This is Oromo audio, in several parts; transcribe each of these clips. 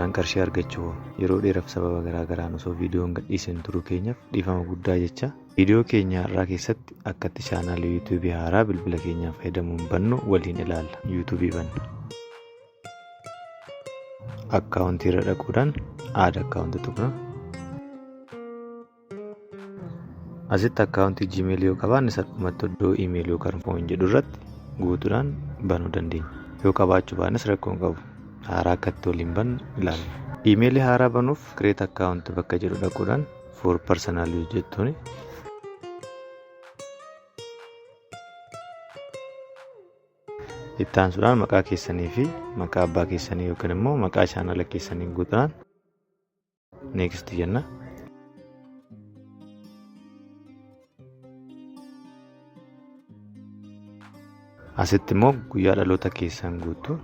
Yuutuubiidhaan qarshii argachuu yeroo dheeraaf sababa garaa garaan osoo viidiyoon gadhiisin turuu keenyaaf dhiifama guddaa jecha viidiyoo keenya har'aa keessatti akkatti chaanaalii Yuutuubii haaraa bilbila keenyaan fayyadamuun bannu waliin ilaalla. Yuutuubii banna. Akkaawuntii irra dhaquudhaan add account tuqna. Asitti akkaawuntii Gmail yoo qabaanne salphumatti iddoo email yookaan phone jedhu irratti guutuudhaan banuu dandeenya. Yoo qabaachuu baannes rakkoo hin qabu. Haaraa akkatti waliin bannu ilaalla. Iimeelii haaraa banuuf create account bakka jedhu dhaquudhaan for personal use jettuuni. Itti aansuudhaan maqaa keessanii fi maqaa abbaa keessanii yookiin immoo maqaa chaanala keessanii guutuudhaan next jenna. Asitti immoo guyyaa dhaloota keessan guutuu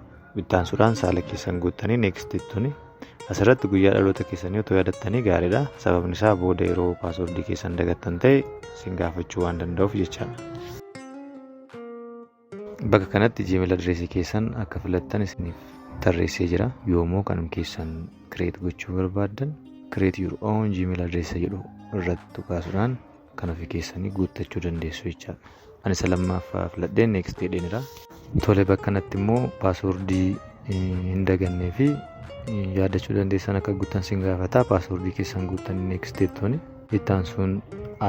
itti aansuudhaan saala keessan guuttanii next jettuuni. Asirratti guyyaa dhaloota keessanii otoo yaadattanii gaariidha. Sababni isaa booda yeroo paaswordii keessan dagattan ta'e isin gaafachuu waan danda'uuf jechaadha. Bakka kanatti Gmail adreesii keessan akka filattan isiniif tarreessee jira. Yoommoo kan keessan create gochuu barbaaddan create your own Gmail address jedhu irratti tuqaasuudhaan kan ofii keessanii guuttachuu dandeessu jechaadha. Ani isa lammaffaa filadhee next jedheenira. Tole, bakka kanatti immoo paaswordii hin dagannee fi yaadachuu dandeessan akka guuttan sin gaafata. Paaswordii keessan guuttanii next jettuuni. Itti aansuun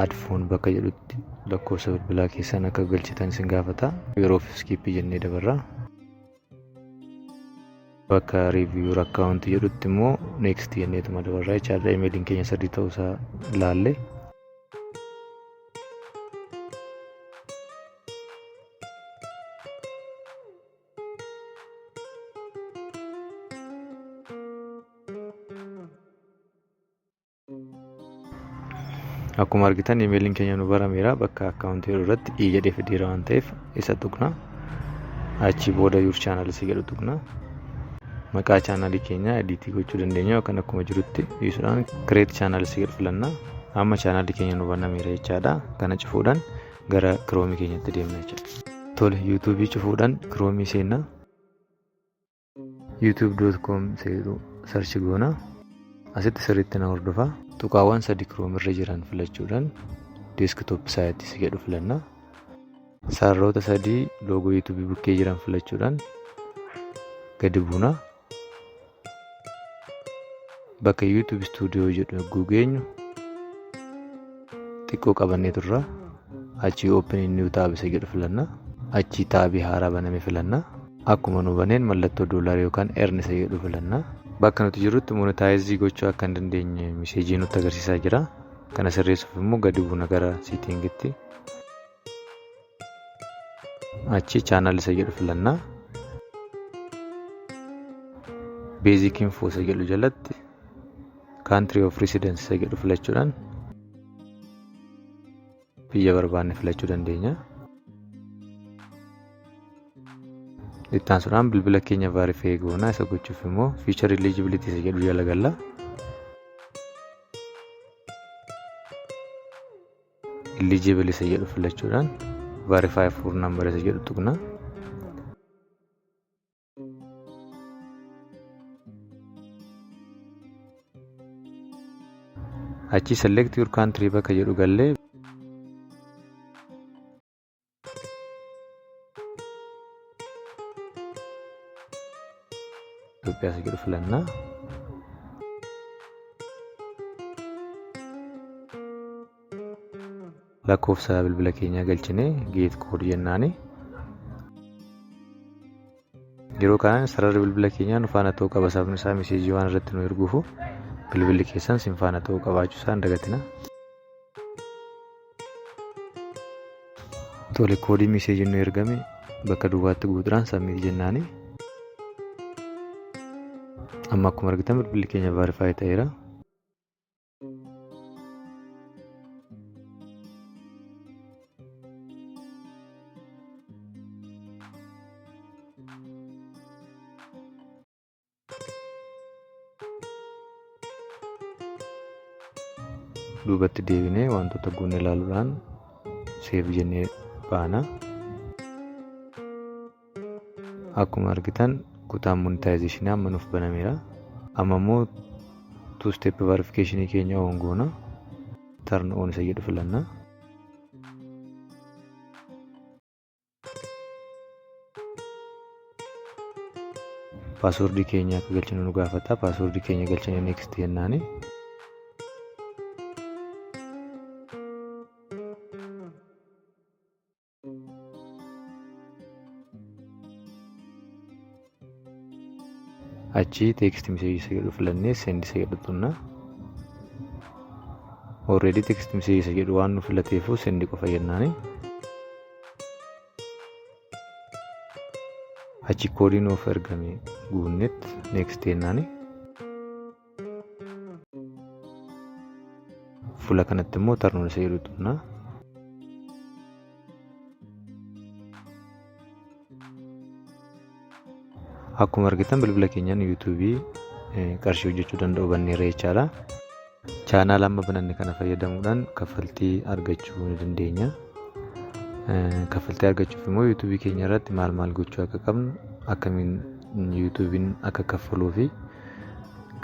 add phone bakka jedhutti lakkoofsa bilbilaa keessan akka galchitan sin gaafata. Yeroof skip jennee dabarra. Bakka review account jedhutti immoo next jenneetuma dabarra jechaadha. Imeeliin keenya sirrii ta'uusaa ilaalle. Akkuma argitan imeeliin keenya nu barameera. Bakka akkaawuntii jedhu irratti i jedhee fideera waan ta'eef isa tuqna. Achi booda your channel isa jedhu tuqna. Maqaa chaanalii keenyaa edit gochuu dandeenya yookaan akkuma jirutti dhiisuudhaan create channel isa jedhu filanna. Amma chaanalii keenya nu banameera jechaadha. Kana cufuudhaan gara kiroomii keenyatti deemna jechaadha. Tole, Yuutuubii cufuudhaan kiroomii seenna. youtube.com jedhu search goona. Asitti sirriitti na hordofa. Tuqaawwan sadi kiroom irra jiran filachuudhaan desktop site isa jedhu filanna. Sararoota sadii loogoo Yuutuubii bukkee jiran filachuudhaan gadi buuna. Bakka YouTube Studio jedhu yogguu geenyu xiqqoo qabannee turra. Achii open in new tab isa jedhu filanna. Achii taabii haaraa baname filanna. Akkuma nu baneen mallattoo doolaarii yookaan earn isa jedhu filanna. Bakka nuti jirrutti monetize gochuu akka hin dandeenye miseejii nutti agarsiisaa jira. Kana sirreessuuf immoo gadi buuna gara settingitti. Achi channel isa jedhu filanna. Basic info isa jedhu jalatti country of residence isa jedhu filachuudhaan biyya barbaanne filachuu dandeenya. Itti aansuudhaan bilbila keenya verify goona. Isa gochuuf immoo feature eligibility isa jedhu jala galla. Eligible isa jedhu filachuudhaan verify phone number isa jedhu tuqna. Achi select your country bakka jedhu gallee Itoophiyaa isa jedhu filanna. Lakkoofsa bilbila keenyaa galchinee get code jennaani. Yeroo kana sararri bilbila keenyaa nu faana ta'uu qaba. Sababni isaa miseejii waan irratti nu erguufu bilbilli keessan sin faana ta'uu qabaachuu isaa hin dagatina. Tole, koodii miseejiin nu ergame bakka duwwaatti guutuudhaan submit jennaani. Amma akkuma argitan bilbilli keenya verify ta'eera. Duubatti deebinee wantoota guunne ilaaluudhaan save jennee baana. Akkuma argitan kutaan monetization amma nuuf banameera. Amma immoo two step verification keenya on goona. Turn on isa jedhu filanna. Paaswordii keenya akka galchinu nu gaafata. Paaswordii keenya galchine next jennaani. Achii text message isa jedhu filannee send isa jedhu tunna. Already text message isa jedhu waan nu filateefu send qofa jennaani. Achi koodii nuuf ergame guunnetti next jennaani. Fuula kanatti immoo turn on isa jedhu tunna. Akkuma argitan bilbila keenyaan yuutuubii qarshii hojjechuu danda'u banneerra jechaadha. Chaanaala amma bananne kana fayyadamuudhaan kaffaltii argachuu ni dandeenya. Kaffaltii argachuuf immoo yuutuubii keenya irratti maal maal gochuu akka qabnu, akkamiin yuutuubiin akka kaffaluu fi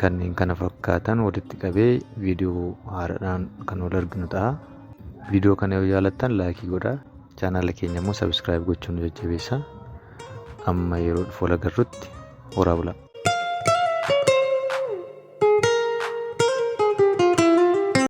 kanneen kana fakkaatan walitti qabee viidiyoo haaraadhaan kan wal arginu ta'a. Viidiyoo kana yoo jaalattan laayikii godhaa. Chaanaala keenya immoo sabiskiraayib gochuun nu jajjabeessa. Amma yeroo dhufu wal agarrutti horaa bulaa.